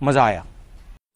مزا آيا.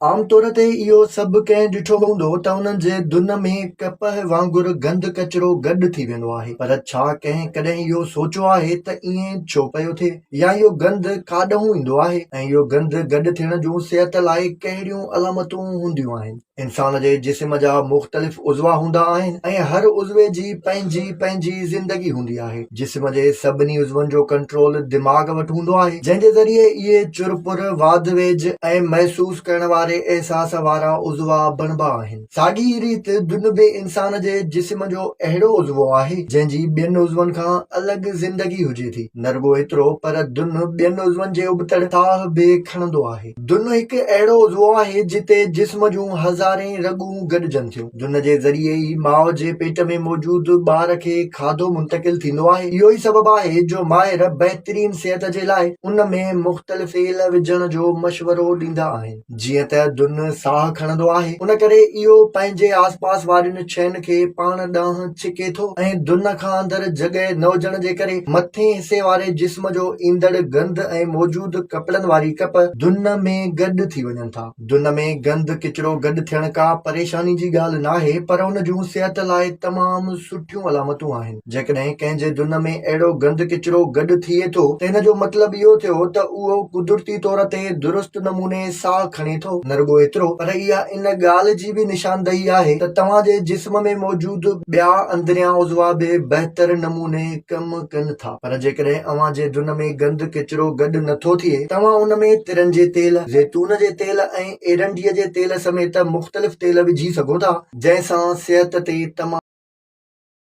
عام طور تي اهو سڀ ڪنهن ڏٺو هوندو ته انهن جي دن ۾ ڪپهه وانگر گند ڪچرو گڏ ٿي ويندو آهي پر ڇا ڪنهن ڪڏهن اهو سوچيو آهي ته ائين ڇو پيو ٿئي يا اهو گند ڪاڏهون ايندو آهي ۽ اهو گند گڏ ٿيڻ جون صحت لاء ڪهڙيون علامتون هونديون آهن. انسان جي جسم جا مختلف عضوا هوندا آهن ۽ هر عضوي جي پنهنجي پنهنجي زندگي هوندي آهي. جسم جي سڀني عضون جو ڪنٽرول دماغ وٽ هوندو آهي، جنهن جي ذريعي اهي چرپر، واڌ ويجهه ۽ محسوس ڪرڻ واري احساس وارا عضوا بڻبا آهن. ساڳي ئي ريت دن به انسان جي جسم جو اهڙو عضوو آهي، جنهن جي ٻين عضون کان الڳ زندگي هجي ٿي. نه رڳو ايترو پر دن ٻين عضون جي ابتڙ ساهه به کڻندو آهي. دن هڪ اهڙو عضوو آهي جتي جسم جون هزارين رڳون گڏجن ٿيون. دن جي ذريعي ئي ماء جي پيٽ ۾ موجود ٻار کي کاڌو منتقل ٿيندو آهي. اهو ئي سبب آهي جو ماهر بهترين صحت جي لاء ان ۾ مختلف تيل وجهڻ جو مشورو ڏيندا آهن. جيئن ته دن ساهه کڻندو آهي ان ڪري اهو پنهنجي آسپاس وارين شين کي پاڻ ڏانهن ڇڪي ٿو ۽ دن کان اندر جڳهه نه هجڻ جي ڪري مٿين حصي واري جسم جو ايندڙ گند ۽ موجود ڪپڙن واري ڪپ دن ۾ گڏ ٿي وڃن ٿا. دن ۾ گند ڪچرو گڏ ٿيڻ ڪا پريشاني جي ڳالهه ناهي پر ان جون صحت لاء تمام سٺيون علامتون آهن. جيڪڏهن ڪنهن جي دن ۾ اهڙو گند ڪچرو گڏ ٿئي ٿو ته ان جو مطلب اهو ٿيو ته اهو قدرتي طور تي درست نموني ساهه کڻي ٿو. نه رڳو ايترو پر اها ان ڳالهه جي به نشاندهي آهي ته توهان جي جسم ۾ موجود ٻيا اندريان عضوا به بهتر نموني ڪم ڪن ٿا. پر جيڪڏهن اوهان جي دن ۾ گند ڪچرو گڏ نه ٿو ٿئي، توهان ان ۾ ترن جي تيل، زيتون جي تيل ۽ ايرنڊيء جي تيل سميت مختلف تيل وجهي سگهو ٿا، جنهن سان صحت تي تمام.